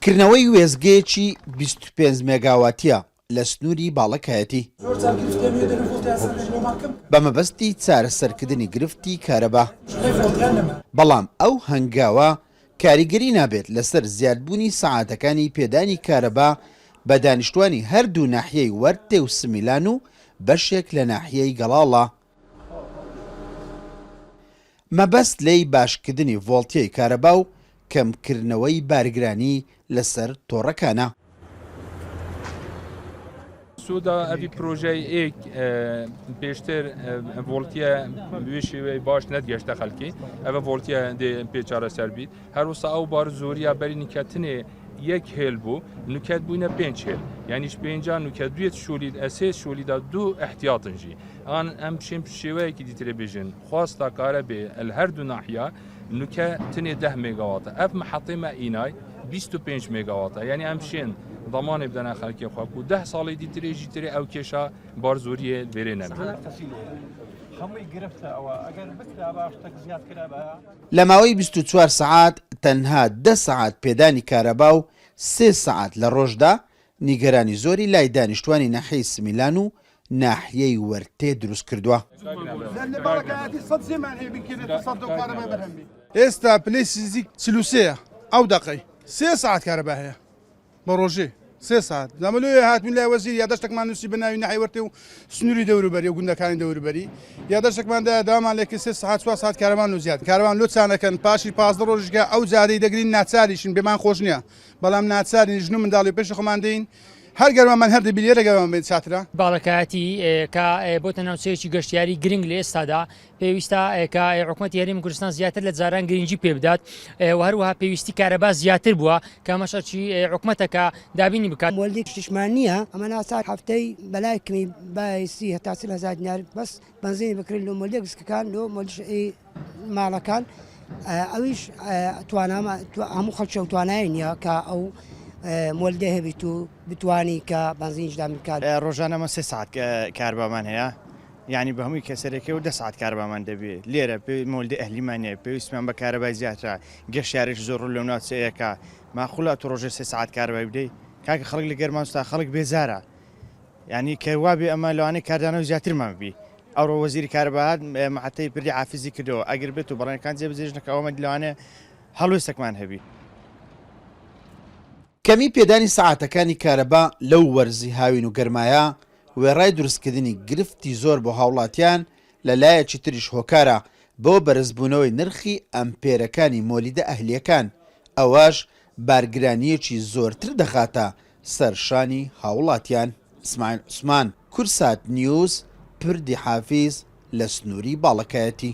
کردنەوەی وێستگەیەکی 25 مێگاواتییە لە سنووری باڵەکایەتی بە مەبەستی چارەسەرکردنی گرفتی کارەبا، بەڵام ئەو هەنگاوە کاریگەری نابێت لەسەر زیادبوونی سەعاتەکانی پێدانی کارەبا بە دانیشتوانی هەردوو ناحیەی وەرتێ و سمیلان و بەشێک لە ناحیەی گەڵاڵە. مەبەست لێی باشکردنی ڤۆڵتیەی کارەبا و کەمکردنەوەی بارگرانی لەسەر تۆڕەکانە. سودا ئەڤی پرۆژەی ئێک پێشتر ڤۆڵتیە بوێ شێوەی باش نەدگەشتە خەلکی ئەڤە ڤۆڵتیە دێ پێ چارەسەر بیت هەروسا ئەو بار زۆریە بەری نکەتنێ یەک هێل بوو نکەت بووینە پێنج هێل یانیش پێنجا نکە دوێت شولی ئەسێ شولیدا دوو احتیاطن ژی ئان ئەم شێم شێوەیەکی دیترێ بێژن خواستا کارە بێ ئەل هەردوو ناحیە نوکە تنێ ده مێگاواتە ئەف محەتێ مە ئینای 25 مێگاواتە یعنی ئەم شێن ضمانێ بدەنە خەلکێ خوا کو ده ساڵی دیترێ ژی ترێ ئەو کێشە بار زۆریێ لێرێ نەبێ. لە ماوەی 24 سەعات تەنها دە سەعات پێدانی کارەبا و سێ سەعات لە ڕۆژدا نیگەرانی زۆری لای دانیشتوانی ناحیەی سمیلان و ناحیەی وەرتێ دروست کردووە. ئێستا پلەی سیزی 43 ئەو دەقەی سێ سەعات کارەبا هەیە بە ڕۆژێ سێ سەعات زامە لۆیە هاتوین لای وەزیر یاداشتێکمان نووسی بە ناوی ناحیەی وەرتێ و سنووری دەوروبەری و گوندەکانی دەوروبەری یاداشتێکمان دایە داوامان لێکرد سێ سەعات چوار سەعات کارەبان لۆ زیاد کارەبان لۆ چانەکەن پاشی 15 ڕۆژیشکە ئەو جادەی دەگرین ناچاریشین پێمان خۆش نییە بەڵام ناچارین ژن و منداڵی پێش خۆمان دێین هەر گەرمامان هەر دەبی لێرە گەرمان بین چاترە. باڵەکایەتی کە بۆتە ناوچەیەکی گەشتیاری گرنگ لە ئێستادا پێویستە کە حکومەتی هەرێمی کوردستان زیاتر لە جاران گرنگی پێ بدات و هەروەها پێویستی کارەبا زیاتر بووە کە ئەمەش ئەرکی حکومەتە کە دابینی بکات. مۆلدێک شتیشمان نییە ئەمە ناچار هەفتەی بەلای کەمی بای 30 هەتا 40 هەزار دینار بەس بەنزینی بکرین لۆ مۆلدێک گسکەکان لۆ مۆلدی ماڵەکان ئەویش توانامان هەموو خەڵکی ئەو توانای نییە کە ئەو مۆلدە هەبیت و بتانی کە بەنزینیش دابین بکات. ڕۆژانە ئەمە سێ سەعات کارەبامان هەیە یانی بە هەمووی کەسەرەکەی و دە سەعات کارەبامان دەبێ لێرە پێ مۆلدە ئەهلیمان نییە پێویستمان بە کارەبای زیاترە گەشتیارێکی زۆر ڕوو لەو ناوچەیەکە ماقولە ئەتوو ڕۆژێ سێ سەعات کارەبای بدەی کاکە خەڵک لە گەرماوستا خەڵک بێزارە یانی کە وابێ ئەمە لەوانەیە کاردانەوەی زیاترمان ببی ئەوڕۆ وەزیری کارەبا هات مەحەتەی پردی عافزی کردەوە ئەگەر بێت و بەڵێنەکان جێبەجێش نەکا ئەوە لەوانەیە هەڵوێستێکمان هەبی. کەمی پێدانی سەعاتەکانی کارەبا لەو وەرزی هاوین و گەرمایە وێڕای دروستکردنی گرفتی زۆر بۆ هاوڵاتیان لە لایەکی تریش هۆکارە بۆ بەرزبوونەوەی نرخی ئەمپێرەکانی مۆلیدە ئەهلییەکان، ئەوەش بارگرانییەکی زۆرتر دەخاتە سەر شانی هاوڵاتیان. ئیسماعیل عوسمان، کوردسات نیوز، پردی حافیز لە سنووری باڵەکایەتی.